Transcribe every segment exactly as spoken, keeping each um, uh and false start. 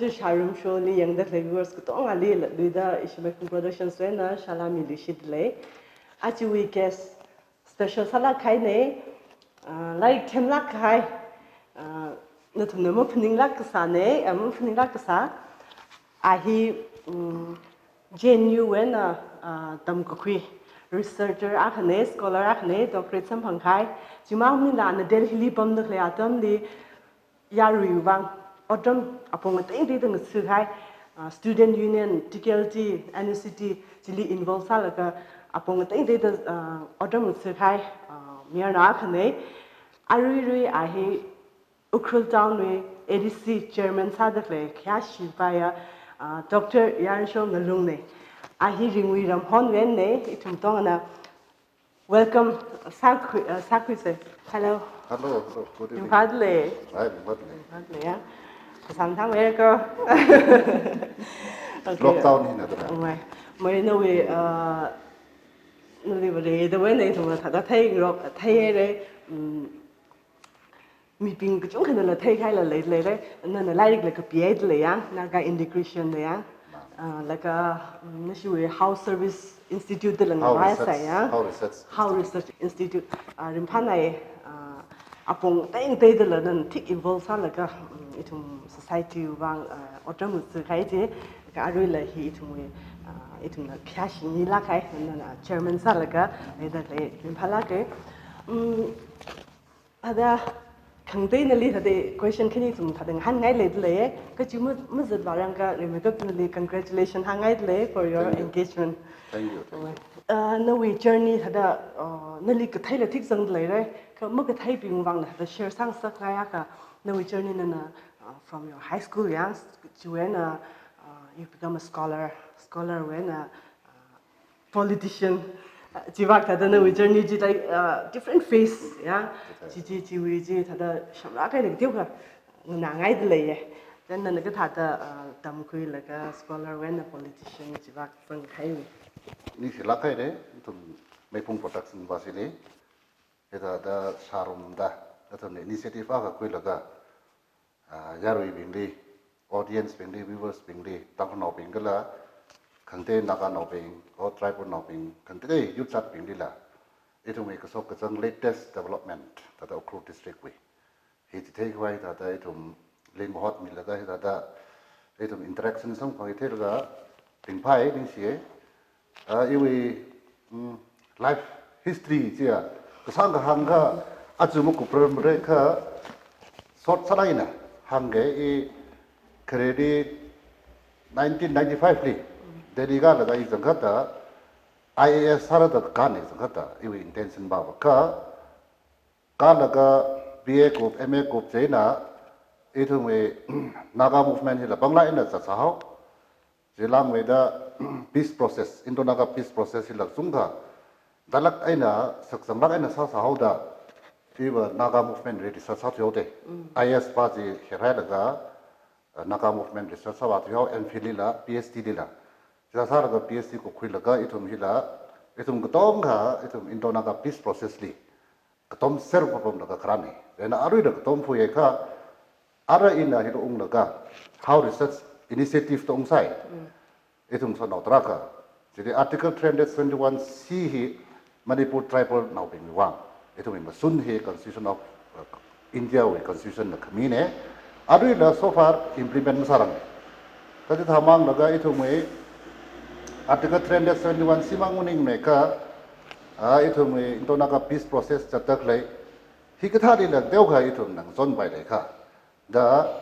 Aja shārum sholi yangda khalei viewers katongali luida Ishi Meiphung Productions wui eina salām miluishit lei. Ajawui guest special sālāk kahaina, ah, lairik themlāk kahai, ah, nathumna maphaninglāk kasāna, ah, maphaninglāk kasā. A hi, mm, J N U wui eina, ah, tamkakhui researcher akhana, scholar akhana, doctorate samphang kahai. Chimang maningla ana Delhi li pamda khalei atamli yaruiwui vang otram apong ateng atengda ngathā kahai, ah, student union, T K L T, N U C T, chili involve sālaga apong ateng atengda, ah, otram ngathā kahai, ah, mayarnao akhana. Aruirui a hi Ukhrul Town wui A D C chairman sāda khalei khayāshi paiya, ah, Doctor Yarshong Ngalungna. A hi Ringwui ramhon wui eina, ithum tongana welcome sākhui, uh, sākhuisa. Hello. Hello, hello. Good evening. Ringphāda lei. Ai, ringphāda lei. Ringphāda lei, ya. Kasāng thang wei ko. Okay. Lockdown hina da. Mai. Mai nawui, uh, nawui vare da wei nei thumna thāda theingarok, theihaira. Mm. Mibing kachungkhanala theikhaila lei, leira, nana lairikla kapihaida leiya, Naga Integration leiya. Ah, laga, mm, nashiwui House Service Institute dala House ngavai Research, sāya. House Research House Institute. Research Institute, ah, ringphānai, ah, apong ateng atengdala nana thik involve sālaga, mm, ithum society wui vang, ah, otram ngathā kahai chi, ka aruila hi ithumwui, ah, ithumna khayāshi nilāk kahai, nana chairman sālaga, leida lei ringphālāka. Mm, Ada, khangatei nali thāda question khani ithum thāda ngahānngai leida lei, kachi ma-, mazat vārangka, rimeikap nali congratulations hāngngaida lei for your Thank you. engagement. Thank you, thank you. Uh, nawui journey thāda, uh, nali katheila thik zangda leira, kha makatheibing vangla thāda share sāngasakngai akha, nawui journey nana, uh, from your high school yang, chiwui eina, uh, you become a scholar, scholar wui eina, uh, politician, uh, chivak thāda nawui journey chi, like, uh, different phase, ya. Chi, chi, chiwui chi thāda shamra kai nang tiu kha, nganāngaida leiya. Then nana kathāda, uh, tamkhuilaga scholar wui eina politician chivak zangkahai. Ningshilāk kahaina, ithum Meiphung Production va chili. Hithāda shārumda, athumna initiative akha khuilaga, ah, yaruibingli, audience bingli, viewers bingli, Tangkhulnaobing kala, khangatei Naganaobing, or tribal naobing, khangatei youth jatbinglila, ithumwui kashok kazang latest development, thāda Ukhrul district wui. Hi chitheikhavai thāda ithum lingkhot milaga hithāda ithum interaction samphang theilaga ringphāi ningshi. Ah, iwui, mm, life history chiya kasāngkha hāngkha aja makupramra kha short sālāk eina hāngga i khareli nineteen ninety-five li Delhi kālaga i zangkhatta I A S sāra da kāna zangkhatta iwui intention bava kha Kālaga B A kup, M A kup chieina, ithumwui Naga movement hila panglāk eina zatsāhao. Chilāngmeida peace process, Indo-Naga peace process hila chungkha dalāk eina, sakzanglāk eina sāsāhaoda, iva Naga movement ready sāsāthuihaoda. Mm. I A S pa chi herhailaga, uh, Naga movement research sāvāthuihao, M Phil lila, P H D lila. Chila sālaga P H D kupkhuilaga ithum hila, ithum katongkha, ithum Indo-Naga peace process li katom ser papamlaga kharāna. Chieina aruila katom phuiakha, ara ina hila unglaga, House Research Initiative da ungsai. Mm. Ithum sānao tarākha. Chili Article three hundred seventy-one C hi Manipur tribal naobingwui vang. Ithumwui mashun hi Constitution of, uh, India wui Constitution na khamina. Aruila so far implement masārang. Kachithā manglaga ithumwui Article three hundred seventy-one C mang maningmana kha, ah, ithumwui Indo-Naga peace process zatda khalei. Hikathālila teokha ithumna ngachonpai leikha. The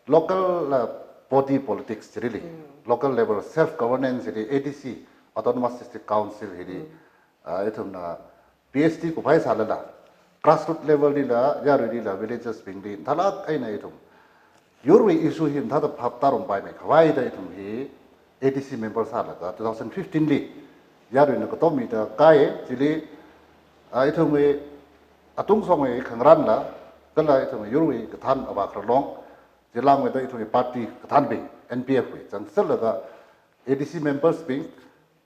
local, uh, body politics chili, mm, local level self governance chili, A D C, Autonomous District Council chili, mm, uh, ithumna P H D kuphaisālala, grassroot level lila, yaruilila, villages bingli, thalak eina ithum. Yurwui issue hi mathāda phap tārumpaimei khavaida ithum hi A D C member sālaga two thousand fifteen li, yaruina katom mida kai, chili, ah, ithumwui atungshongwui khangarānla, kala ithumwui yurwui kathān avā khararlong, chilāngmeida ithumwui party kathānbing, N P F wui, zangserlaga A D C members bing,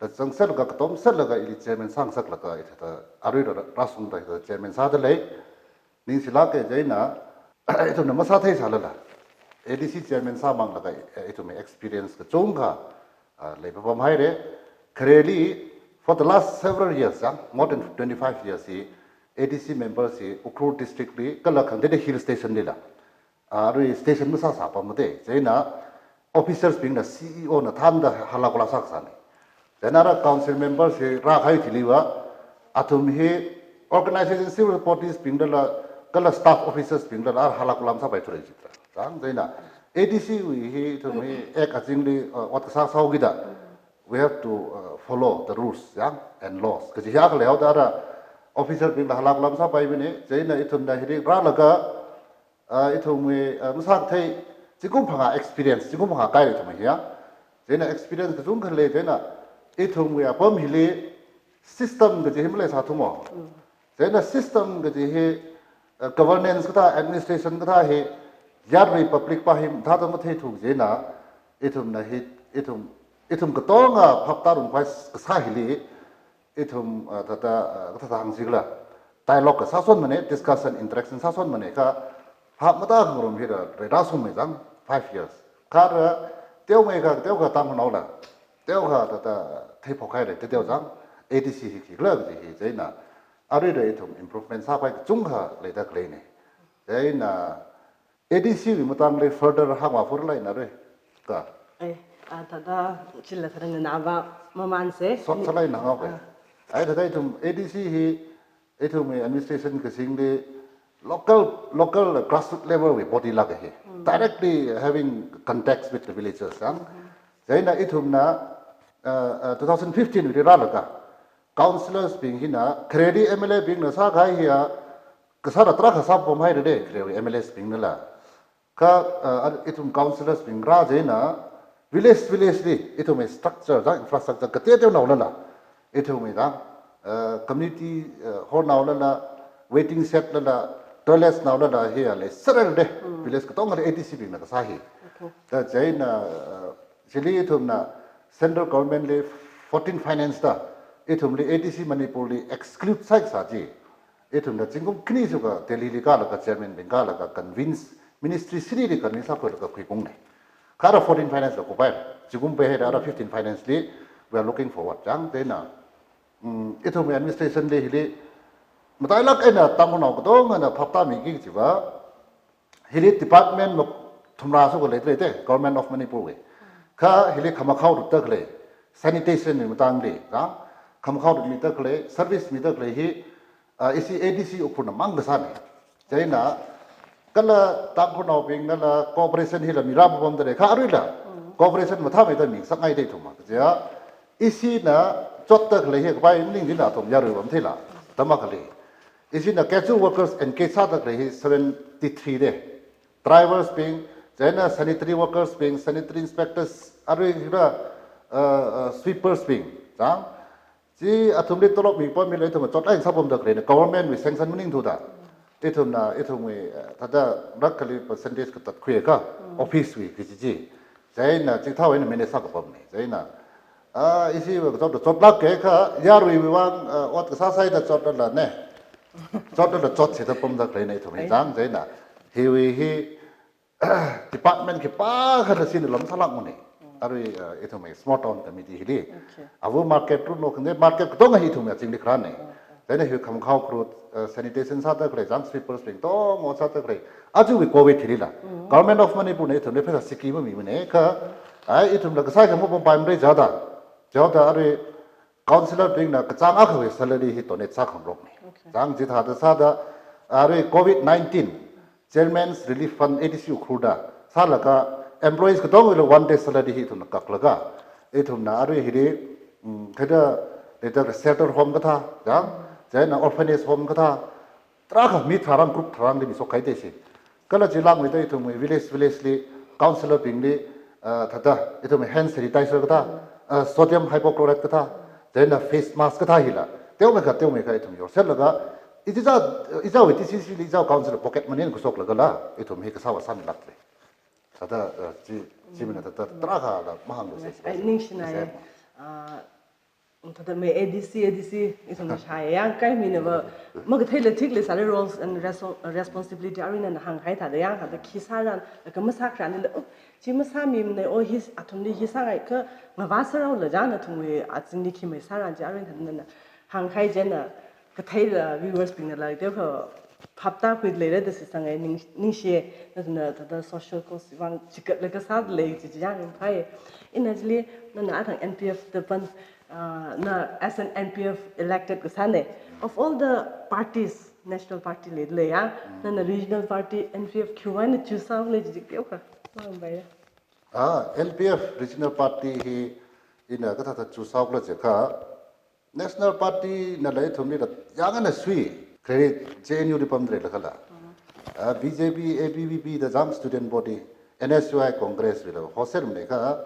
da zangserlaga katom serlaga ili chairman sāngasaklaga, ithāda aruila rāshungda ithāda chairman sāda lei, ningshilāka chieina, ithumna masātheisālala. A D C chairman sāmanglaga, eh, ithum experience kachungkha, ah, leipapam haira. Khareli, for the last several years, ah, more than twenty-five years hi, A D C members hi Ukhrul district li, kala khangatei hill station lila, ah, arui station masāsāpamda, chieina officers bingna C E O na thānda hālā kula sākasāna. Chieina ara council members hi rākahai thiliva, athum hi organization, civil bodies bingdala, kala staff officers bingdala, ara hālā kula masāpaithura jitra. Chang, chieina A D C wui hi, ithum hi act azingli, uh, ot kasā sāhaokida, we have to, uh, follow the rules, ya, and laws. Kaji hi akha leihaoda, ara officer bingla hālā kula masāpaimana, chieina ithumna hili rālaga, ah, ithumwui, ah, masākathei, zingkum phangā experience, zingkum phangā kahaira ithum hiya. Chieina experience kachungkha lei, chieina ithumwui apam hili system kaji hi maleisāthuma. Chieina system kaji hi, ah, governance kathā, administration kathā hi, yarui public pa hi mathāda matheithu chieina, ithumna hi, ithum, ithum katonga phaptārum khavai kasā hili, ithum, ah, thāda, ah, kathāda hāngsi khala, dialogue kasā sāsonmana, discussion, interaction sāsonmana kha, phap matākhangarum hila, reirāsungmei chang, five years. Kha ara, teomeikha, teokha Tangkhulnaola, teokha thāda, theiphok haira, te teo chang, A D C hi khikhala kaji hi, chieina, aruila ithum improvement sākhavai kachungkha leida khaleina. Chieina, A D C wui matangli further hāngvāphurlaina re. Ka. Eh, ah, thāda, chila thāda nganāva mamansa. Sot sālaina ngau ka. Ah. Ai thāda ithum A D C hi, ithumwui administration kasingli local, local grassroots level wui body lāka hi. Directly having contacts with the villagers, ah. Chieina ithumna, uh, uh, two thousand fifteen wuili rālaga, councillors bing hina, khareli M L A bingna sākahai hiya, kasāra tarākha sāpam haira de, kharewui M L As bingnala. Kha, uh, ar-, ithum councillors bing rā chieina, village, village li, ithumwui structure, da, infrastructure, kateoteonaolala, ithumwui da, uh, community, uh, hall naolala, waiting shed lala, toilets naolala, hiya leiserra de, village katongali A D C bingna kasā hi. Okay. Da chieina, uh, chili ithumna central government li fourteen finance da, ithumli A D C Manipur li exclude sākasā chi. Ithumna zingkum khani shuka Delhi li kālaga chairman bing kālaga convince, ministry sirili convince sākhuilaga khuiphungna. Kha ara fourteen finance la kupai, zingkum pei haida ara fifteen finance li, we are looking forward. Chang, chieina, mm, ithumwui administration li hili, matailāk eina Tangkhulnao katongana phaptāmiki kajiva, hili department ma thumrā shuka leidalei te, Government of Manipur wui. Kha hili khamakhao rutda khalei, sanitation wui matangli, da, khamakhao rutmida khalei, service mida khalei hi, ah, ishi A D C Ukhrulna mang kasāna. Chieina, kala Tangkhulnaobingnala cooperation hila mirā papamdalei, kha aruila, cooperation mathāmeida mingasakngaida ithumva. Kaja, ishina chotda khalei hi kapai maning chieina athum yarui pamtheila, da makhali. Ishina casual workers engage sāda khalei hi seventy-three de. Drivers bing, chieina sanitary workers bing, sanitary inspectors, arui hira, uh, uh, sweepers bing, chang. Chi athumli tolop mipam mila ithum chotlāk eina sāpamda khaleina, government wui sanction maningthuda. Ithumna, ithumwui, uh, thāda rākhali percentage katat khuiakha, office wui kaji chi. Chieina chithāwui eina manage sākapamna. Chieina, ah, ishiva kachot chotlāka kha, yaruiwui vang, ah, ot kasā sāhaida chotlala ne. Chotlala chotchida pamda khaleina ithum hi. Ai. Chang, chieina, hiwui hi, department khipākha da sina lam sālākmana. Arui, ah, ithumwui small town committee hili. Okay. Avu market road lo khande, market katonga hi ithumwui azingli kharāna. Chieina hi khamakhao kharut, uh, sanitation sāda khalei, chang, sweepers bing katonga sāda khalei. Ajawui COVID hilila. Government of Manipur na ithumli pheisā siki mamimana kha, ai ithumla kasā kha mapampaimara jida. Jida arui councillor bingna kachāng akhawui salary hi donate sākhangarokna. Okay. Chang, chithāda sāda arui COVID nineteen Chairman's Relief Fund A D C Ukhrul da sālaga employees katongawuila one day salary hi ithumna kaklaga, ithumna arui hili, mm, kathāda, leida shelter home kathā, ya, chieina orphanage home kathā, tarākha mi tharang group tharangli mi shokhaida shi. Kala chilāngmeida ithumwui village, village li, councillor bingli, ah, thāda, ithumwui hand sanitizer kathā, ah, sodium hypochlorite kathā, chieina face mask kathā hila, teomeikha, teomeikha ithum yorserlaga, ichicha, ichawui T C C li ichā council pocket money eina khuishoklagala, ithum hi kasāva sāmilākdalei. Thāda, eh, chi, chi mina thāda tarākhala mahānglu se. Ai, ningshinai. Yes. Ah, Thāda me A D C, A D C, ithumna shāya yang kai minava, makatheila thikli sāli roles and reso-, responsibility arui nana hāngkahai thāda yang, thāda khi sāran, laga masākharanlila, oh, chi masāmimana, oh, hi, athumli hi sāngaikha, ngavā sāraola jang, athumwui azingli khi masāran chi arui thāda nana hāngkahai china, katheila viewers bingna la, teo, phaptākhui leira da sisang e, ning, ningshi e, na, na, thāda social cause vang chigatlaga sāda lei chi chi yang ringphai. Ina chili, nana athang N P F da pan, ah, na as an N P F elected kasāna. Of all the parties, national party leilei ya, nana regional party N P F khiwuivang na choose sālei chi chi teo kha. Mang bai ya. Ah, N P F regional party hi ina kathāda choose sākhala jiakha, National Party nala ithumlila yangna sui, khareli J N U li pamdalei khala. Ah, B J P, A B V P da jang student body, N S U I Congress wui la, hoser mane kha,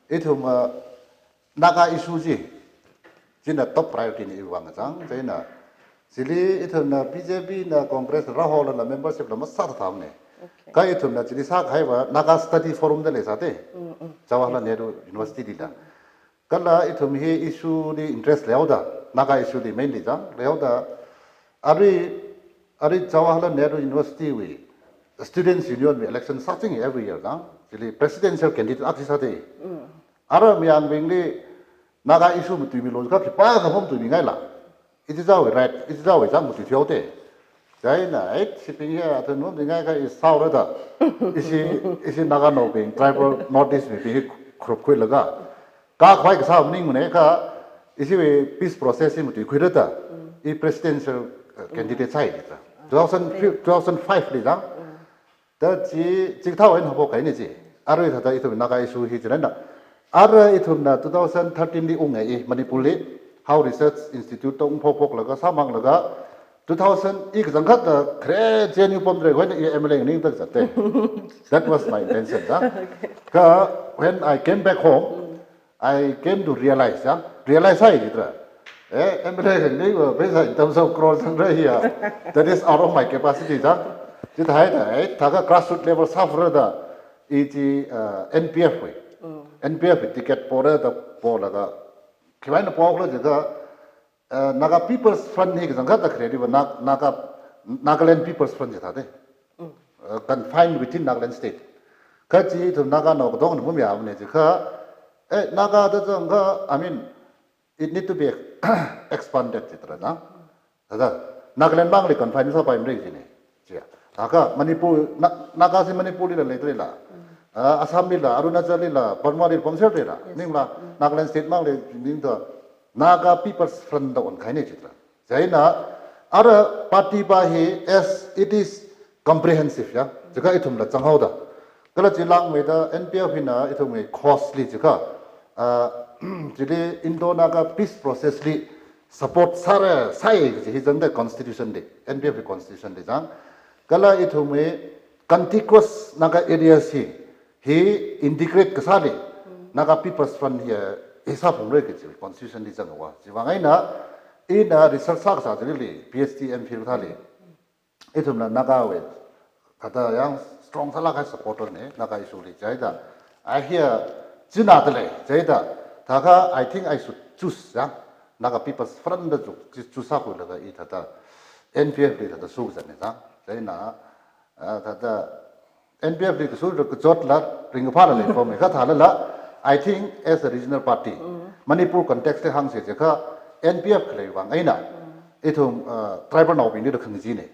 ithum, ah, Naga issue chi, china top priority na iwui vang jang, china. Chili ithumna B J P na Congress rāhola membership la masāthathamane. Okay. Kha ithumna chili sākahaiva Naga Study Forum da leisāte. Mm, mm. Jawaharlal Nehru University lila. Kala ithum hi issue li interest leihaoda, Naga issue li mainly jang, leihaoda, arui, arui Jawaharlal Nehru University wui Students Union wui election sāching every year jang, chili presidential candidate akha sāte. Mm. Ara mayangbingli Naga issue matuimilu kha khipākha matuimingaila. Ichichāwui right, ichichāwui jang matuithuihaote. China, eh, shibing hi athum matuingai kha i sāhaora da. Ishi, ishi Naganaobing, tribal North East bing hi khurup khuilaga. Kakhavai kasā maningmane kha, ishiwui peace process hi matuikhuira da. I presidential, uh, candidate sāi da. Two thousand, two thousand five li jang. Da chi, chikathā eina haophok kahaina chi. Arui thāda ithum Naga issue hi chilana. Ara ithumna two thousand thirteen li ungngai i Manipur li, Howe Research Institute da ungphok phoklaga, sāmanglaga, two thousand i kachangkhat da khare J N U pamdalei kha eina i M L A nganingda zatte. That was my intention, da. Okay. Kha, when I came back home, I came to realize, ya, realize sāi jitra. Eh, M L A nganingva, pheisā in terms of crore zangra hi ya. That is out of my capacity, da. Chithāhaida, eh, thākha grassroots level sāphura da, i chi, uh, N P F wui. Mm. N P F wui ticket pora da polaga. Khiwuivang na pokhala jiakha, uh, Naga People's Front hi kachangkhat da khareliva Na-, Naga, Nagaland People's Front jithāte. Mm. Uh, confined within Nagaland State. Kha chi ithum Naganao katongna mamayāmane jiakha, eh, Naga da zangkha, I mean, it need to be expanded jitra na. Thāda, Nagaland mangli confine sāpaimara jine. Chiya. Thākha Manipur, Na-, Naga chi Manipur lila leidalei la. Ah, Assam lila, Arunachal lila, Burma lila pamserlei la. Yes. Ningla, Nagaland state mangli ningda, Naga People's Front da onkahaina jitra. China, ara party pa hi as it is comprehensive ya. Jiakha ithumla zanghaoda. Kala chi langmeida N P F hina ithumwui cause li jiakha, ah, chili Indo-Naga peace process li support sāra, sāi kaji hi zangda constitution li, N P F wui constitution li jang. Kala ithumwui contiguous Naga areas hi, hi integrate kasāli, Naga People's Front hi, hi sāphungra kaji constitution li zangva. Chiwuivang eina, ina research sākasā chili, P H D M Phil thāli. Ithumna Nagawui, kathā yang strong sālāk kahai supporter ne, Naga issue li chieina. I hear, china dalei, chieina. Thākha, I think I should choose, ya. Naga People's Front da chu, chu, choose sākhuilaga i thāda, N P F li thāda sukazatne, ya. Chieina, ah, thāda, N P F li kasu kachotla, ringkaphāla leipam e, kha thālala, I think as a regional party, Manipur context li hāngsa jiakha, N P F khaleiwui vang eina, ithum, uh, tribal naobingli da khangachee ne,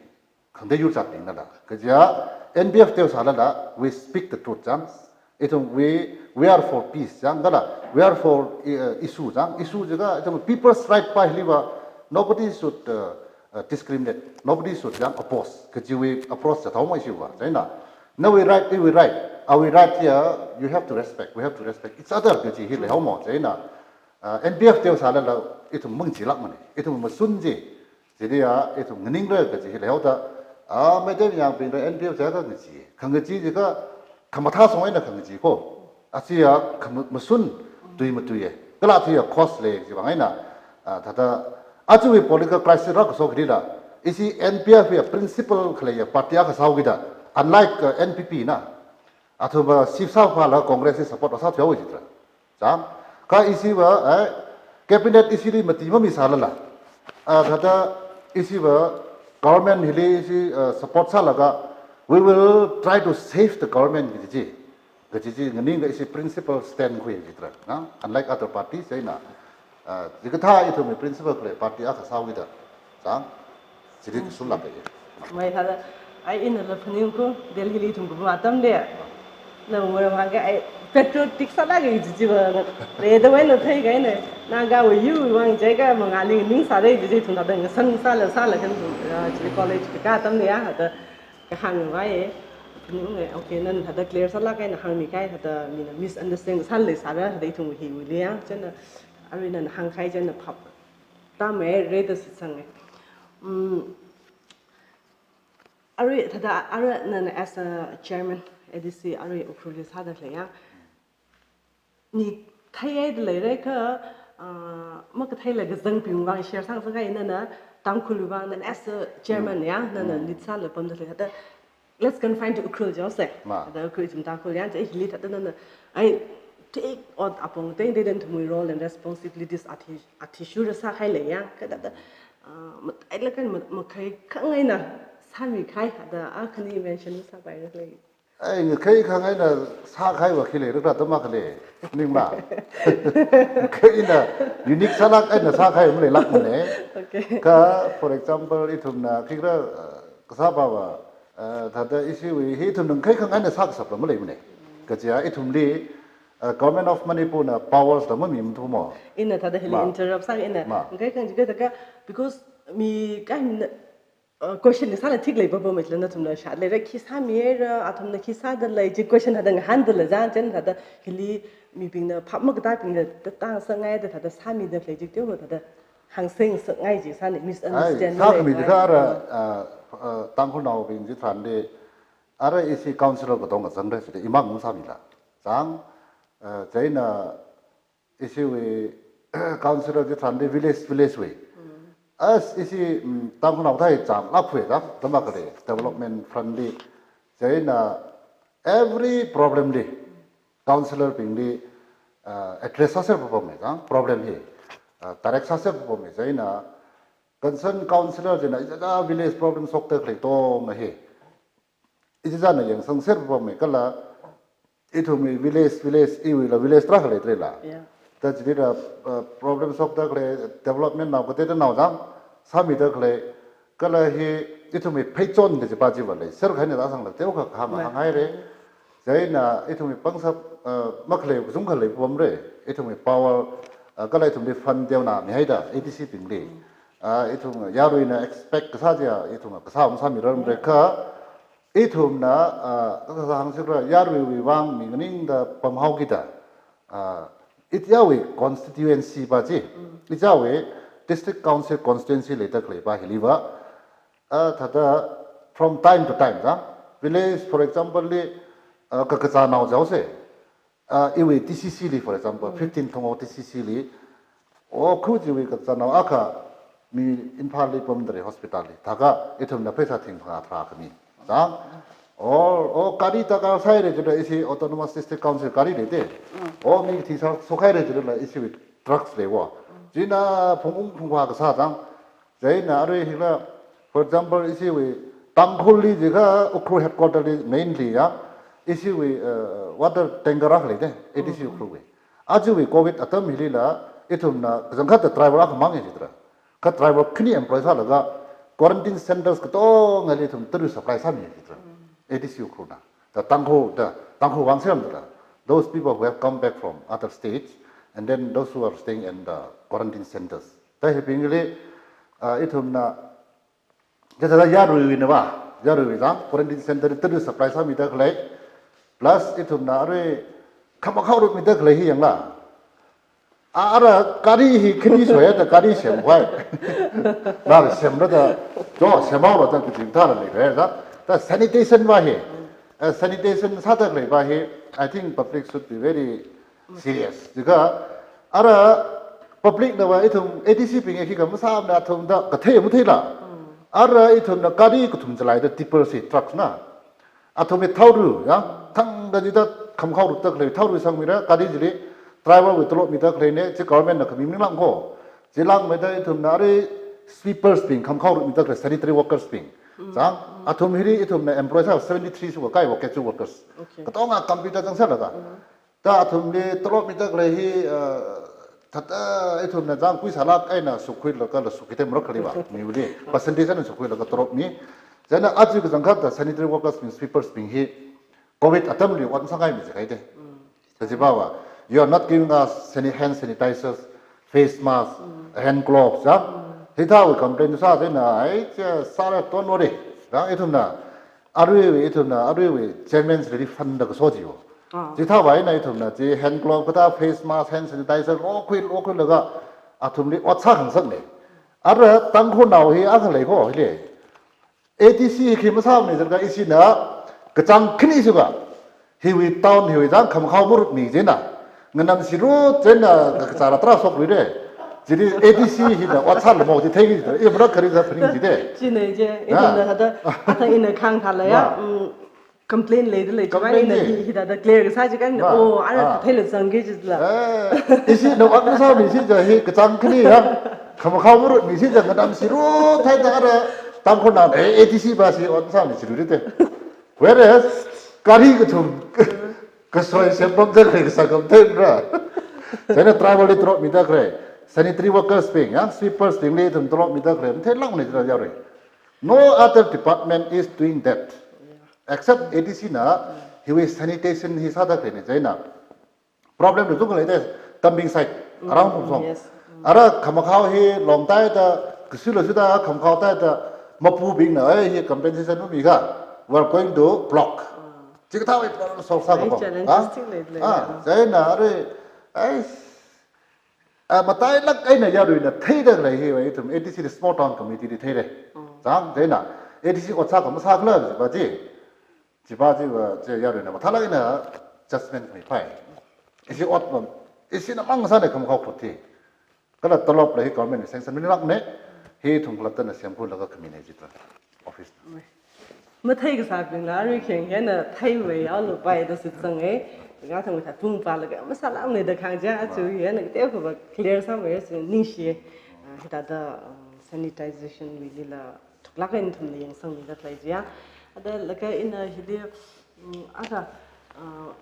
khangatei yur zatbingnala. Kaja, N P F teo sālala, we speak the truth, jang. Ithum, we, we are for peace, jang, kala, we are for, uh, issue, jang. Issue jiakha, ithum people's right pa hiliva, nobody should, uh, uh, discriminate, nobody should, jang, oppose. Kajiwui approach zathaomo issue va, chieina. Nawui right, iwui right. Awui right ya, you have to respect. We have to respect each other kaji hi leihaomo, chieina. Ah, N P F teo sālala, ithum mangachee lākmane. Ithum mashun chi. Chili ya, ithum nganingra kaji hi leihaoda. Ah, Meitei yangbingla N P F jiakha ngachee. Khangachee jiakha, khamathā song eina khangachee ko. Achi ya, khama-, mashun, tui matui e. Kala achi ya cause lei chiwuivang eina. Ah, thāda, achiwui political crisis rākashok hili la. Ishi N P F ya principle khaleiya party akha sāhaokida. Unlike, uh, N P P na. Athumva shift sāphala Congress hi support sāthuihaowa jitra. Jang, kha ishiva, eh, Cabinet isili mati mamisālala, ah, thāda isiva government hili isi, ah, support sālaga, we will try to save the government kaji chi, kaji chi nganingda isi principle stand khuiya jitra, na? Unlike other parties, chieina, ah, chikathā ithumwui principle khalei party akha sāhaokida, chang, chili kashunlāk kaye. Mai thāda, ai inala phaningkhui, Delhi li ithum kapam atamli. Nawui maram hāngkha ai patriotic sālāka kaji chiva, rida wena theikahai eina, Nagawui yuwui vang jiakha mangāli ningsāra kaji chi ithum thāda ngasān sāla sāla kha ithum, ah, chili college kakā atamli ya, thāda kahāngvai. Phaningunga, okay, nana thāda clear sālāk eina hāngmikahai, thāda mina misunderstand sāla sāra, thāda ithum hiwuili ya, chieina, arui nana hāngkahai chieina phap tamei, rida shitsanga. Mm, arui thāda, arui nana as a chairman, A D C, arui Ukhrulli sāda khalei ya. Ni theihaida leira kha, ah, makatheila kazangbing vang share sāngasakngai nana, Tangkhulwui vang nana as a chairman ya, nana lead sāla pamda khalei thāda, let's confine to Ukhrul jihaosa. Ma. Thāda Ukhrul ithum Tangkhul ya, thāda hili thāda nana, ai, take out apong teng teng ithumwui role and responsibilities athi, athishurda sākahai lei ya, kha thāda, ah, matailāk eina ma, makhaikhangai eina sāmikahai, thāda, ah, khani mention sāpaira lei. Ai, ngakhaikhangai eina sākahaiva khi leira khala da makhalei, ningma. Ngakhaina unique sālāk eina sākahai maleilākmana. Okay. Kha, for example, ithumna khikhala, uh, kasāpava, uh, thāda isiwui hi ithumna ngakhaikhangai eina sākashapla maleimana. Kaja ithumli, uh, Government of Manipur na powers la mamimathuma. Ina thāda hili ma, interrupt sāi ina. Ma. Ngakhaikhangai jiakha, because mi kahina uh, question li sāla thik lei papa machila nathumla shāda leira, khi sāmihaira, athumna khi sāda lei, chi question thāda ngahānda lei chang, chieina thāda hili mibingna phap makatābingna ta, ta sāngaida thāda sāmida lei chi teo thāda hāngsangngasakngai chi sāni, ai, misunderstand sākhami lei. Chi kha ara, uh, uh, Tangkhulnaobing chitharanli, ara isi councillor katonga zangra chida imang sāmila. Chang, uh, chieina isiwui councillor chitharanli village, village wui. As isi, mm, Tangkhulnao thāi chānglākhui da, da makhalei, development front li. Chieina every problem li, councillor bingli, uh, address sāser papamei chang, problem hi, uh, direct sāser papamei chieina, concern councillor china, ichicha village problem shokda khalei tongna hi. Ichichana yangsangser papamei kala, ithumwui village, village, iwuila village tarākha leidalei la. Yeah. Ta chilila, uh, problem shokda khalei, development nao kateonao chang, sāmida khalei, kala hi ithumwui pheichon kajipa chiva leiser kahaina da sangla, teokha kahāng hānghaira. Chieina ithumwui pangshap, uh, makhalei kachungkha leipamra, ithumwui power, uh, kala ithumli fund teonao mihaida, A D C bingli. Uh, ithum yaruina expect kasā chiya, ithum kasā masāmirarmara kha, ithumna, ah, kasā hāngsikra, yaruiwui vang mi nganingda pamhaokida, ah, ichichāwui constituency pa chi, ichichāwui district council constituency leida khaleipa hiliva, ah, thāda from time to time, chang, village, for example, li, ah, kakazānao jihaosa, ah, iwui T C C li, for example, fifteen Thongho T C C li, o, khujiwui kazānao akha mi Imphalli pamdalei hospital li. Thākha ithumna pheisā thing phangā tharā khami. Chang? O, o, gari darkar sāhaira jilala isi Autonomous District Council gari leida. O, mi thingsa shokhaira jilala isiwui trucks leiwo. China phungung phungvā kasā chang. Chieina arui hila, for example, isiwui Tangkhulli jiakha Ukhrul headquarter li mainly ya, isiwui, uh, water tanker akha leida, A D C Ukhrulwui. Ajawui covid atam hilila, ithumna kachangkhatta driver akha mangya jitra. Kha driver khani employ sālaga, quarantine centers katongali ithum tara supply sāmiya jitra. A D C Ukhrulna. Ta Tangkhul, ta Tangkhul vang semdala. Those people who have come back from other states, and then those who are staying in the quarantine centers. Ta hibingli, ah, ithumna, kathāda yaruiwuina va, yaruiwui chang, quarantine center tara supply sāmida khalei, plus ithumna arui khamakhaorup mida khalei hi yangla. A, ara gari hi khani soya da gari semkhavai. Lar semra da, jo, semhaora da kaji thāla leira da. Da sanitation va hi. Eh, sanitation sāda khaleiva hi, I think public should be very serious. Jiakha, ara public nava ithum A D C bing hi kha masāmana athumda kathei matheila. Ara ithumna gari kathum chalaida tipper si trucks na. Athumwui thaoru, ya, thangda jida khamkhaorupda khalei thaoru sangmira, gari chili Driver wui tolop mida khaleina, chi government na khami maningla ko. Chi langmeida ithumna arui sweepers bing, khamakhao rutmida khalei sanitary workers bing. Chang, athum hili ithumna employ sāva seventy-three shuwa kai worker, workers. Okay. Katonga computer chang sālaga. Ta athumli tolop mida khalei hi, uh, thāda ithumna zangkui sālak eina sukhuilaga la sukhuida marak khaliva, miwuili. Percentage eina sukhuilaga tolop mi. Chieina aja kachangkhat ta sanitary workers bing, sweepers bing hi, covid atamli ot sāngaimi jikahaide. Kajiva va, you are not giving us sani-, hand sanitizers, face mask, hand gloves, ya? Hithāwui complain sā chieina, ai, che, sāra ton wari, ya, ithumna, aruiwui, ithumna, aruiwui chairman's relief fund da kaso jiyo. Ah. Chithāwui eina ithumna, chi hand glove kathā, face mask, hand sanitizer, lokhui, lokhuilaga, athumli ot sākhangasakna. Ara Tangkhulnao hi akha lei ko, hili. A D C hi khi masāmana jiakha ishina kachāng khani shuka. Hiwui town hiwui zang khamakhao marutmi jina. Nganamsi rut jina kachara tara shokluire. Chili A D C hina ot sālamo ji theingai jida. I marak khari za phaning jide. China je, ina thāda, ata ina khangthāla ya. Mm, complain leida lei, complain ina hi, hithāda clear kasā jiakha, oh, ara katheila zangki jila. Eh, ishina ot masāmi shi ja hi kachāng khani ya. Khamakhao marutmi shi ja nganamsi rut thāda ara Tangkhulnao, eh, A D C va shi ot masāmi shi rurite. Whereas, gari kathum, kasoi sempam jang khalei kasā kam theingra. Chieina driver li tolop mida khalei, sanitary workers bing, ya, sweepers bingli ithum tolop mida khalei, matheilākmana jila yarui. No other department is doing that. Except A D C na, hiwui sanitation hi sāda khaleina chieina. Problem ru zung leide, dumping site, around Kumsong. Yes. Ara khamakhao hi longtaida, kasui lo suda khamakhao taida, mapubingna, eh, hi compensation mamiakha, we're going to block. Chikathāwui problem solve sākha. Challenges ting leile. Ah, chieina arui, ai, ah, matailāk eina yaruina theida khalei hiwui ithum A D C li small town committee li theire. Chang, chieina, A D C ot sākha masākhala va ji. Chiva chiva, chi yaruina mathālāk eina judgment mipai. Ishi ot va, ishina mang sāna khamakhao khuthi. Kala tolop la hi government sanction maningla ne, hi thung khalattana semkhuilaga khamina jida. Office. Mathei kasābingla, arui kheng hina theiwui alu pai da shitsanga. Ngathang thā thung palaga, masālākmana da khangachei, aja hina kateokha va clear sāmei si ningshi. Ah, hithāda, um, sanitization wuilila, thuklāk eina ithumna yangsangmida khalei jiya. Ada laga ina hili, mm, akha, ah,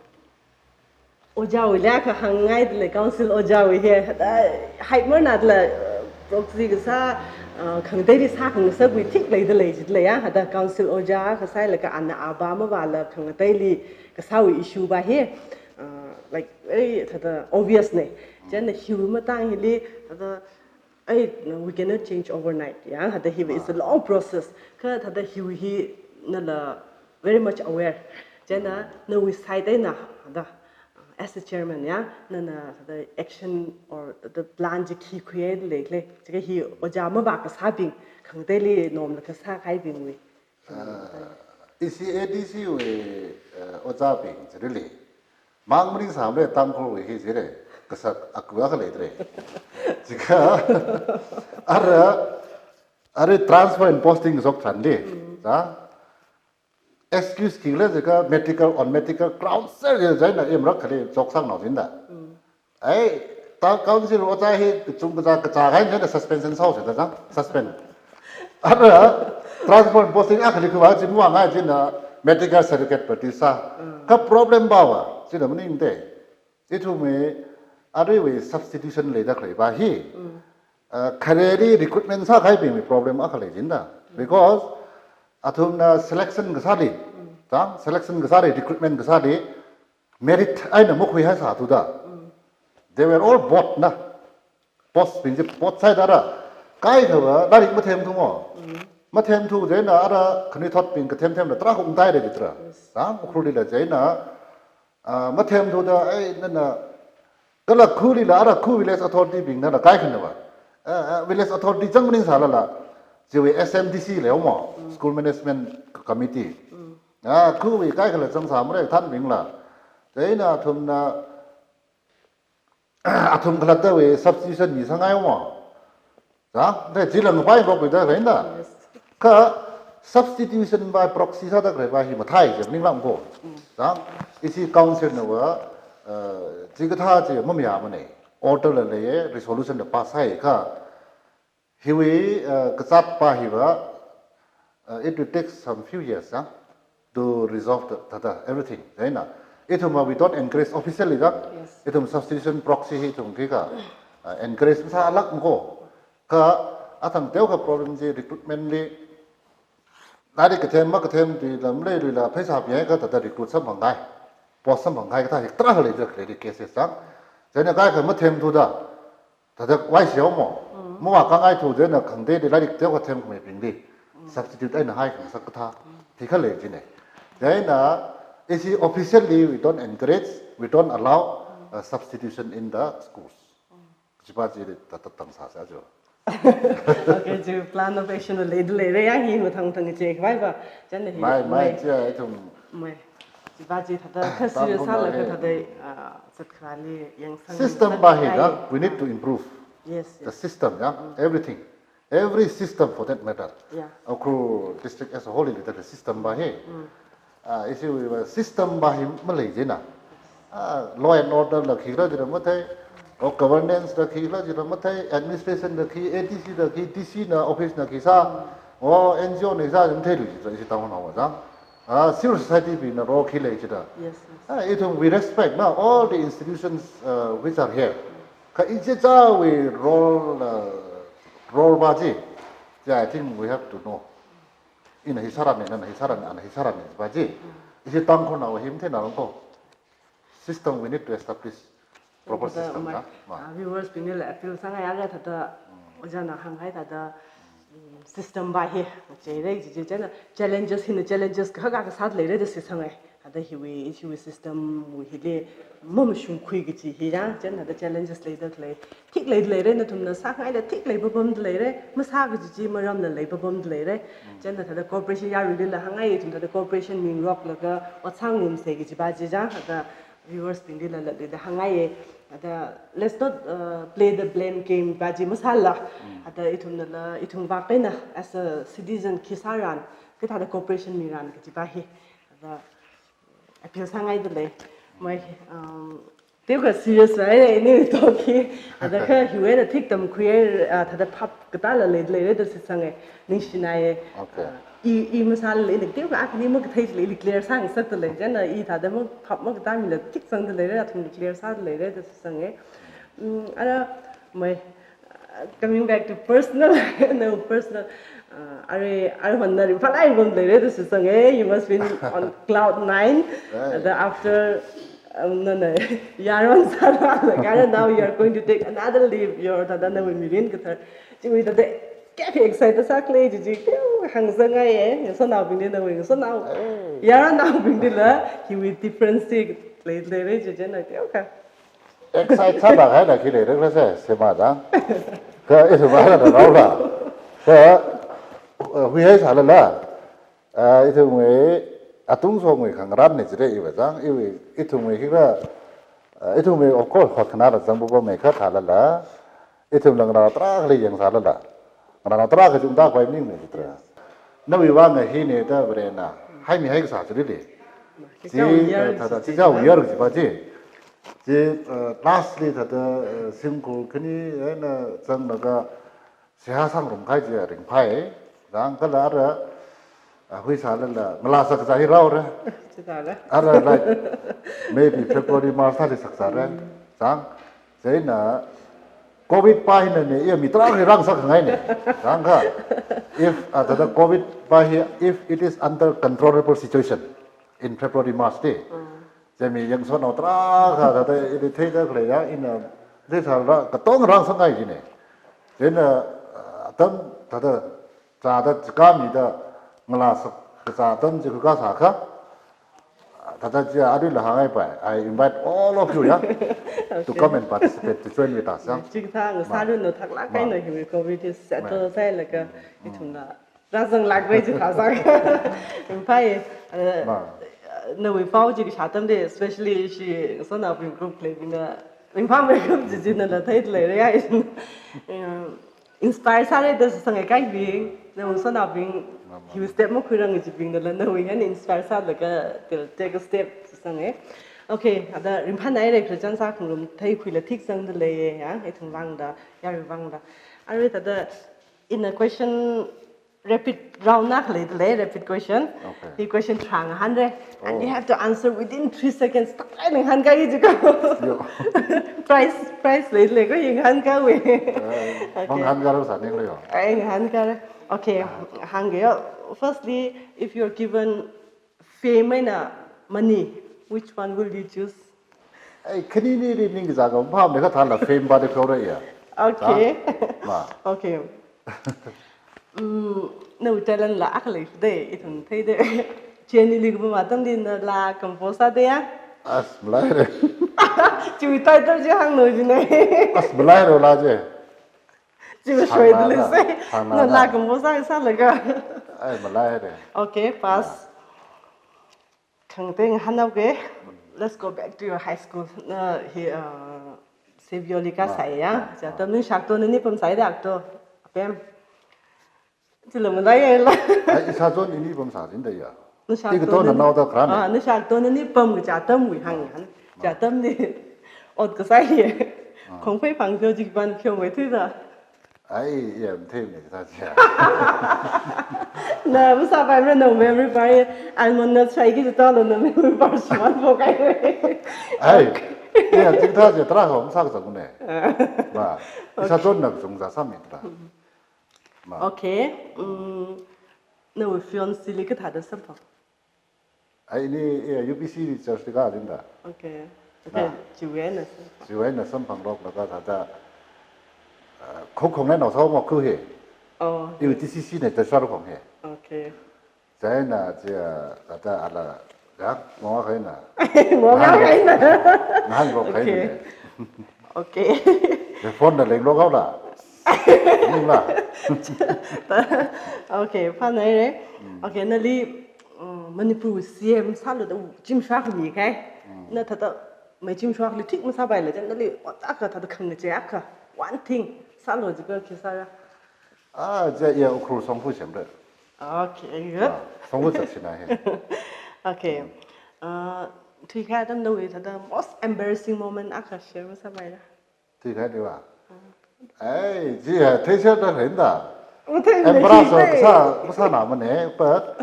ojāwuili akha hāngngaida lei, council ojāwui hi. Ada, haimarnada lei, ah, proxy kasā, ah, khangateili sākhangasakwui thik leida lei jida lei ya. Ada council ojā kasā laga ana ava mavāla khangateili kasāwui issue va hi, ah, like, very thāda obvious na. Chieina hiwui matang hili, ada, ai, no, we cannot change overnight, ya. Thāda hiwui is a long process. Kha thāda hiwui hi nala very much aware. Chieina nawui side eina, thāda, as a chairman, ya, nana thāda action or the plan chi khi khuida leikhala. Chikha hi ojā mavā kasābing, khangateili nomlāk kasā kahaibingwui. Ah, ishi A D C wui, eh, ojābing chili. Mang maningsāmara Tangkhulwui hi jire, kasak aku akha leidre. Chikha, ara, ara transfer and posting shok tharanli. Sa? Excuse khi le chikha medical, on medical grounds se le chieina imrak khali choksang nao jinda. Ai, ta council ojā hi kachungkha kachā kahaina suspension sāhaosa da, suspend. Ara, transfer posting akhali khuiva chi mavāngai china medical certificate practice sā. Kha problem va va, china maningde. Ithumwui, aruiwui substitution leida khalei va hi. Ah, khareli recruitment sākahaibingwui problem akha lei jinda. Because, athumna selection kasāli, ta, selection kasāli, recruitment kasāli, merit eina makhuihaisā thuda. They were all bought na. Post bing chi bought sāhaida ara. Kaikha va lairik mathemthu mo. Mathemthu chieina ara khanuithotbing kathem themla tarākha ungtaire jitra. Yes. Ta, Ukhrulli la chieina, ah, mathemthuda, ai, nana, kala khuli la, ara khu village authority bing nala kaikhana va. Ah, ah, village authority chang maningsālala. Chiwui S M D C lei mo, School Management Committee. Ah, khuwui kaikhala changsāmara thanbingla. Chieina athumna, athum khalattawui substitution misāngai mo. Sa, de chila ngapai rok da khalei na. Yes. Kha substitution by proxy sāda khalei va hi mathei je maningla ko. Sa, ishi council na va, Uh, chikathā chi mamayāmana. Order la leiya, resolution la pass sāhai kha. Hiwui, uh, kazāt pa hiva, uh, it will take some few years, huh, to resolve the, the, the everything. Chieina, ithum, uh, we don't encourage officially, huh? Yes. Ithum substitution proxy hi ithum khikha, uh, encourage masālāk ko. Kha, athang teokha problem chi recruitment li, lairik kathem, makathem tui lam leiluila pheisā pihai kha thāda recruit samphang kahai, post samphang kahai kathā hi tarākha leida khalei cases chang. Chieina kaikha mathem thuda, thāda wai siao mo. Mm. Mavā kangai thuda na khangatei di lairik teokha themkhameibingli. Mm. Substitute eina haikhangasak kathā. Mm. Thikha lei jina. Chieina, ishi officially we don't encourage, we don't allow, Mm. uh, substitution in the schools. Mm. Chipa chi thāda tang sāsa jo. Okay, chi plan of action leida leira ya hi mathang thang chi khavai va. Chieina hi Mai, mai, mai. Chi ithum. Mai. Chipa chi thāda kha serious Tangkhul sālaga ngai. Thāda, ah, zatkharāli yangsang System sāngai. pa hi da, we need to improve Yes, the yes. system, yeah, Mm. everything, every system for that matter. Yeah. Ukhrul district as a whole, in the system pa hi. Mm. Ah, ishi system pa hi malei jina. Ah, law and order la khikhala jila mathei, or governance la khikhala jila mathei, administration la khi, A D C la khi, D C na office na khi sā, or N G O na sā jila matheilu jila ishi Tangkhulnao chang. Ah, civil society bingna role khi lei jila. Yes, yes. Ah, ithum we respect na all the institutions, uh, which are here. Kha ichichāwui role, uh, role pa chi, yeah, I think we have to know. Ina hi sārana, nana hi sārana, ana hi sārana pa chi. Mm. Ishi Tangkhulnao hi matheina rong ko. System, we need to establish proper Thāda system, mai, na? Ma. Ah, viewers bingli la appeal sāngai ara thāda, Mm. ojāna hānghai thāda, mm, system pa hi, chieina chi, chi, chieina challenges hina challenges kahak kasā leira da si sāngai. Thāda hiwui, hiwui system wui hili mamashungkhui kaji hi ya, chieina thāda challenges leida khalei. Thik leida leira, nathumna sāngaila thik lei papamda leira, masā kaji chi maramla lei papamda leira. Mm. Chieina thāda cooperation yaruilila hāngai, ithum thāda cooperation mingroklaga ot sāngarumsa kaji pa chi ya, thāda viewers bingli la la da hāngngaiya. Thāda, let's not, uh, play the blame game pa chi masāla. Mm. Thāda ithumnala, ithum vak eina as a citizen khi sāran, kathāda cooperation miran kaji pa hi. Thāda appeal sāngaida lei. Mai, um, teokha serious ra, eh, ini talk hi. Thāda kha hiwui eina thik tamkhui, eh, ah, thāda phap katāla leida leira da si sāngai. Ningshinaiya. Okay. Ah, i, i masāla ina teokha akhani makathei chili clear sāngasakda lei. Chieina i thāda ma phap makatāmila thik sangda leira, athum clear sāda leira da si sāngai. Mm, ara, mai, uh, coming back to personal, no, personal. Uh, ara, ara hon na ringphālāk pamda leira da si sāngai. You must be on cloud nine. Right. The after, um, no, no. Yaron sālaga, now you are going to take another leap. You're thāda nawui mirin kathar. Chiwui thāda kayākha excite sākhala chi chi, kayākha hāngsangaiya. Ngasotnaobingli nawui, ngasotnao. Oh. Yaronnaobinglila, hiwui difference chi lei, leira chi chieina, kayākha. Excite sāda kahaina khi leira khala se, sema da. Kha ithum vāda rao la. Kha, uh, huihai sālala. Uh, ithumwui, atungshongwui khangarānna jira iva chang, iwui, ithumwui khikha, uh, ithumwui of course, hotkhanāla zangpapamei kha thālala. Ithumla ngarā tarākhali yangsālala. Ngarā tarākha chungda khavai maningmana jitra. Nawui vang hina da Varena haimihai kasā chili. Chi, Chichā wuyar uh, thāda chi chichā wuyar chi pa chi. Chi, uh, lastly thāda, uh, shimkhur khani eina zanglaga seihā sāngarum kahai chi ringphāi. Zang kala ara, ah, huisālala, ngalāsak kazā hi rāra. Chithāra. Ara, like, maybe February, March thāli saksāra. Mm. Zang, chieina, covid pa hinana, iya mi tarākha rāngasak khangaina. Zang kha, if, ah, thāda covid pa hi, if it is under controllable situation in February, March li. Mm. Chieina mi yangsotnao tarākha, thāda ili theida khalei ya, ina, theisālala, katong rāngasakngai jina. Chieina, ah, atam, thāda, zāda chikāmida ngalāsak kazā atam chi khuikasā kha. Thāda chi aruila hāngai pai. I invite all of you, yeah, to Okay. come and participate, to join with us, yeah. Chikathā ngasāranu, thaklāk eina hiwui covid hi settle sāhailaga ithumna rāzanglāk pai chithāsā. Ringphāi, uh, Ma. nawui pao chi kashā atamli, especially ishi ngasotnaobing group khaleibingna, ringphāmei group chi chi nala theida leira ya. Um, Inspire sāra da sāsangai kahaibing, nawui ngasotnaobing, Mama. hiwui step makhuirang kajibingnala nawui eina inspire sālaga they'll take a step sāsangai. Okay, thāda ringphānāhaira, Christian sākhangarum theikhuila thik zangda leiya, ya, ithum vangda, yarui vangda. Arui thāda, in a question, rapid round na khalei dalei, rapid question. Okay. Hi question tharā ngahānra. And you Oh. have to answer within three seconds. Thāklāk eina ngahānkāya jiko. Yo. Prize, prize leilei ko, ngahānkāwui. Eh, Okay. Mangahānkāra sāninglo yo. Ai, ngahānkāra. Okay, hāngge yo. Firstly, if you're given fame eina money, which one will you choose? Ei, khanini ri ning zāka, mapam ne kha thāla fame ba de kore ya. Okay. Zā? Ma. Okay. Mm, nawui talent la akha leida, ithum theida. Chieina ili kapam atamli nala compose sāda ya. As malaira. Chiwui title chi hānglu jina. As malaira la je. Chiwui Sāngna shoida la, leisai. Sāngna Nala la. compose sā sālaga. Ai, malaira. Okay, pass. Khangatei ngahānhaoge. Let's go back to your high school. Na hi, uh, Xavier li kasā ya. Ah, ah, Chi atam ah. nashak to nani pamsāda to. Apem. Chila malaiya la. Ai, ishāchon ini pamsā jinda ya. Nashak Ikato to nana nao da kran. Ah, nashak to nani pam kaja atamwui hāng Ah. hān. Ah. Chi atamli. Ot kasā ya. Ah. Khongphei phang pheo jikpan pheo mai thuida. Ai, ya, mthei ne kasā chia. Na, masāpaimara na memory power, almond nuts shaiki jitalo na memory power shimānphok kahai. Ai, ya, jingtha je tarākha masākazang ne. Ah. Ma, ishāchonna kachungkha sāmi tarā. Ma. Okay, mm, nawui fiancé li kathāda samphang? Ai, ini, iya, U P C li church li kādinda. Okay. Na. Okay, chiwui eina sā. Chiwui eina samphanglok laga thāda, ah, kho khong eina sāo mo khu he. Oh. Iwui T C C ne church sāra khong he. Okay. Chieina, chia, thāda ala, ya, mo kha eina. Mo kha eina. Ngahānlok kha eina. Okay. Okay. Ya phone na lenglo kau la. Ning la. Okay, phānāhaira. Mm. Okay, nali, uh, Manipur C M sālu da chim shak mi kai. Mm. Na thāda mai chim shak li thik masāpaila jan nali ot akha thāda khangachei akha. One thing sālu jiko khi sāra. Ah, ja ya Ukhrul songphu semra. Okay, good. Ah, songphu chak sina he. Okay. Uh, thuikahai atam nawui thāda most embarrassing moment akha share masāpaila. Thuikahai diva. Ai, ji ha, theishāda rinda. Uthei Emperor so, kasā, kasā na mane, but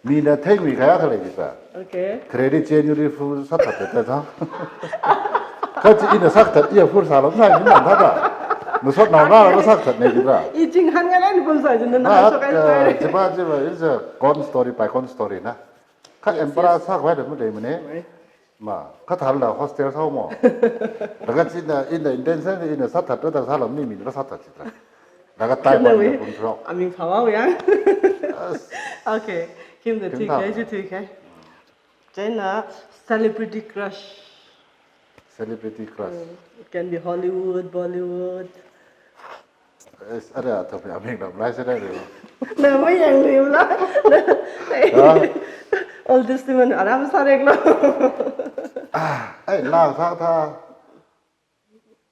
mina theimi kaya khalei jita. Okay. Credit January full sāthat ta ta. Kachi ina sāthat iya full sālo, sā ina thāda. Masot na na sāthat ne jita. I jing hānga lai ni pamsā jin na Na, so kai uh, sai. Jiva, jiva, it's a gone story by gone story na. Ka Yes, Emperor yes. sākhavai da mudei mane. Right. Ma, kathāla hostel sāo mo. Laga china, ina intention, ina sāthat, da sālam ni mina sāthat chitra. Laga tai Kana pa we, ina pun tro. Aming phawa yang. Yes. Okay, kim da Kim thui tha. Kai, ju thui kai. Chieina celebrity crush. Celebrity crush. Mm, it can be Hollywood, Bollywood. Yes, ara, athum ya ming lam lai sāda le. Na mayang le la. Ha? Old Testament aram sāreklo. Ai, la sa tha.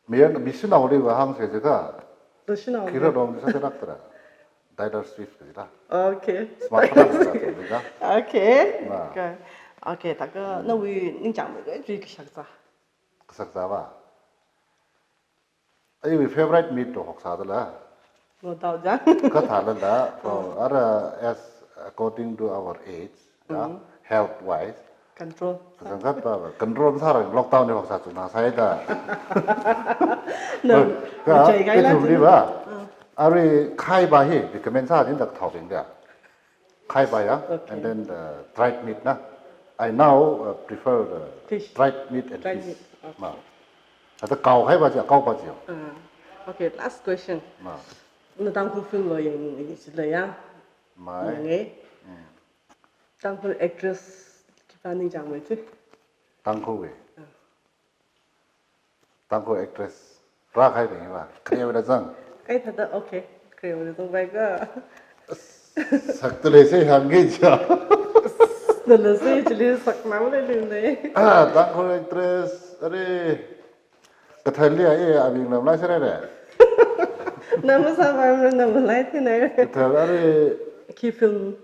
Miyan, mi shanao li va hāngsa jika. To shanao. Kira dong sa tha naktra. Taylor Swift ka jita. Okay. Smart ka jita. Okay. Na. Okay. Okay, thākha nawui ningchāngmei kachungkha kashak za. Kashak za va. Ai, iwui favorite meat to hoksā dala. No doubt ja. Kathāla la, oh, ara as according to our age, ya, Mm. health wise. Control. Kazang kat pa, control sāra lockdown ni hoksā chuna sai da. No, Ka, chai kai la ithum ni chuna. Ba. Mm. Ari khai ba hi, recommend sā din dak thau ding da. Khai ba ya, Okay. and then the dried meat na. I now, uh, prefer the Fish. dried meat and Dried fish. meat, okay. Ma. Ata kau khai ba ji, kau ba ji. Uh, okay, last question. Ma. Na Tangkhul film lo yang, yang sila ya. Mai. Yang eh. Hmm. Tangkhul actress khipā ningchāngmei chi. Tangkhul we. Uh. Tangkhul actress. Rākhai bing ba. Kre wada zang. Kai thāda, okay. Kre wada zang bai ga. Sak ta le se hang ge ja. Na le se chili sak na le le ne. Ah, Tangkhul actress. Are. Kathar lia e abing lam lai sere re. Na masāpai na malai thi ne. Kathar are. Khi film.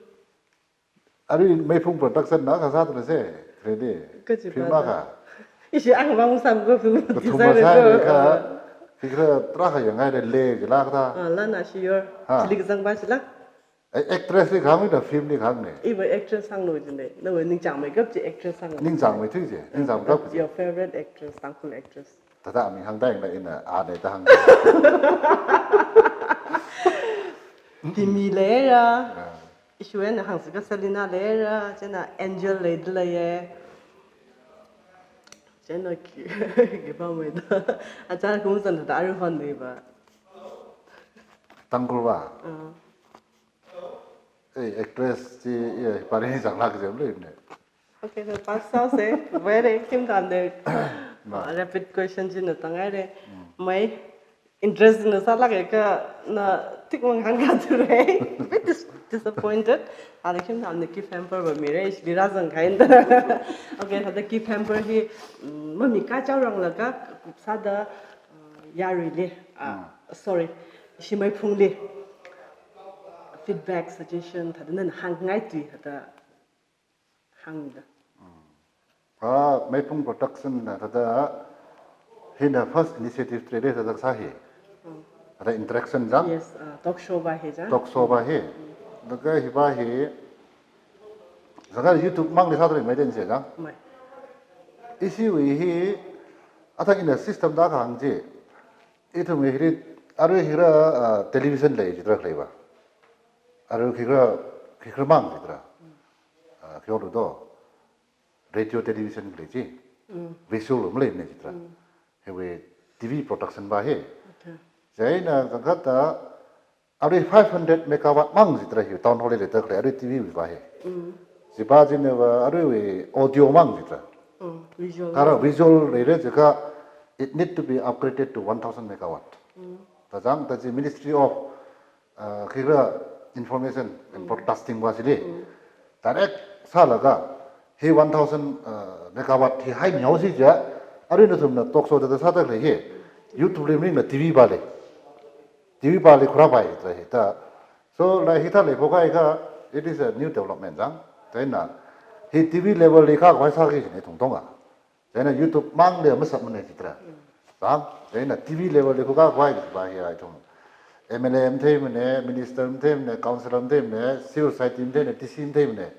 Ari Meiphung Production na kasā tala se, credit. Kachi Film product? Ka. Ishi ang bang sam ko film. Kathum design sāi ko. Kha, khikha tarākha yangngaida lei jila kathā. Ah, lana shi yor. Ha. Chili kazang ba chila. Eh, actress li kahāng da film li kahāng ne. Iva actress hānglu jine. Nawui ningchāngmeikap chi actress hānglu. Ningchāngmeithui chi. Ningchāngmeikap chi. Your favorite actress, Tangkhul actress. Thāda mi hāngda yang da ina a ne da hāng. Timi leira. Ah. Ishi eina hāngsika Selena leira, chieina Angel leida leiye. Chieina ki, ki ba mai da. Achān kum san da aru hon ni ba. Tangkhul ba? Ah. Eh, actress chi, eh, pari ni sang lak jem le ne. Okay, so pass sāse. Very kim kan de. Ma. Ah, rapid question chi na tangai de. Mm. Mai interest na sālak ka na tik mang hāngkathu re. Bit dis-, disappointed. Ada kim kan de gift hamper ba mire, ishi razang kain da. Okay, thāda gift hamper hi, mm, mami kachao rang laga, kupsāda, uh, yaruili. Ah, mm. Sorry. Ishi maiphungli. Feedback, suggestion, thāda nana hāngngaithui, thāda hāngda. Ah, Maiphung Production na thāda hina first initiative trade thāda sā hi. Mm. Thāda interaction jang. Yes, ah, talk show ba hi jang. Talk show ba hi. Mm. Laga hi ba hi. Zanga YouTube mangli sāda mai den se jang. Mai. Ishi wui hi athang ina system da kahāng chi. Ithum hi ri, arui hi ra, ah, television lei jitra khalei ba. Arui hi ra, hi ra mang jitra. Ah, khi olu do. Radio television khalei chi. Mm. Visual malei ne jitra. Mm. Hiwui T V production ba hi. Okay. Chieina zangkata arui five hundred megawatt mang jitra hi town hall leida khalei arui T V wui ba hi. Mm. Chi ba chine ba aruiwui audio mang jitra. Mm, visual. Kara visual leire jikha, it need to be upgraded to one thousand megawatt. Mm. Thāda jang, thāda chi Ministry of, uh, khi ra Information and Mm. Broadcasting ba chili. Mm. Direct sālaga, hi one thousand, uh, megawatt hi haimihaosi ja, arui nathumna talk show thāda sāda khalei hi. YouTube li ringna T V ba lei. T V ba lei khura bai jitra hi thāda. So, la hi thāda leiphok kahai kha, it is a new development jang. Chieina, hi T V level li khavai sāki jine thong thonga. Chieina YouTube mangli masāmane jitra. Jang, chieina T V level li khuka khavai ba hi ai thong. M L A matheimane, minister matheimane, councillor matheimane, civil society matheimane, D C matheimane.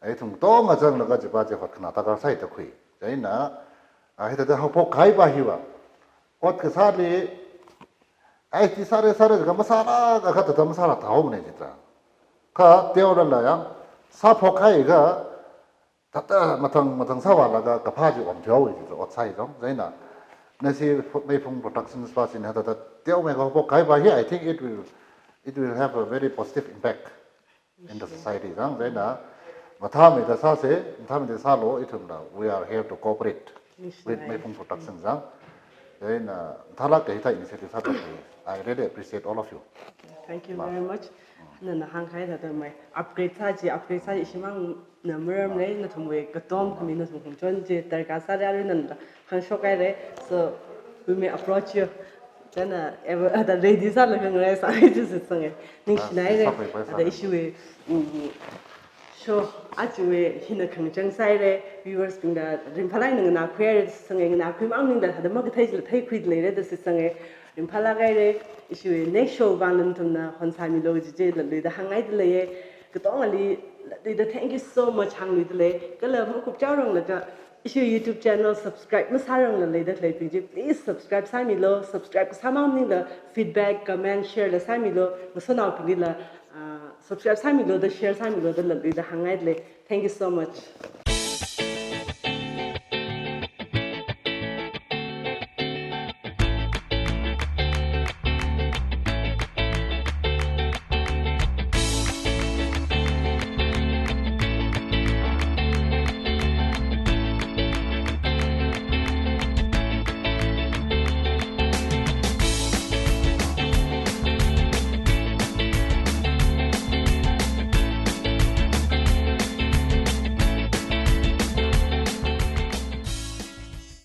Ai thong thonga zanglaga chi ba chi hotkhana thāda sāi da khui. Chieina, ah, hi thāda haophok kahai ba hi ba. Ot kasāli, ai chi sāre sāre ka masāra ka kha thāda masāra thao mane jitra. Kha teolala yang, sāphok kahai ka, thāda mathang, mathang sāvālaga kaphā chi omthuihaowe jitra, ot sāi jang, chieina. Nashi Maiphung Productions ba chine thāda teomeikha haophok kahai ba hi, I think it will, it will have a very positive impact in the society jang, chieina. Mathāmeida sāse, mathāmeida sālu, ithumla, we are here to cooperate with Maiphung Production jang. Chieina, thālak kahai thāda initiative sāda khalei, I really appreciate all of you. Thank you very much. Nana hāngkahai thāda mai upgrade sā chi, upgrade sā chi shimang na maram lei, nathumwui katom khami nathum khongchon chi darkar sāra arui nana hāngshok haire. So we may approach you. Chieina ever, ah, thāda ready sālaga ngarāi sāi chi shitsange. Ningshinaire. Ah, sāpai, pai sā. Thāda ishiwui, mm, show achiwui hina khangachang sāhaire. Viewers bingda ringphālāk eina nganākhui haire shitsange, nganākhui mang maningda thāda makathei chila theikhuida leire da shitsange. Ringphālāk haire, ishiwui next show vang nathumna honsāmilu kaji chi latluida hāngngaida leiye. Katongali latluida thank you so much hāngluida lei. Kala makupchao rang laga ishi YouTube channel subscribe masārangla leida khaleibing chi, please subscribe sāmilu, subscribe kasā mang maningla feedback, comment, share la sāmilu, ngasotnaobinglila, ah, subscribe sāmilu da, share sāmilu da latluida hāngngaida lei. Thank you so much.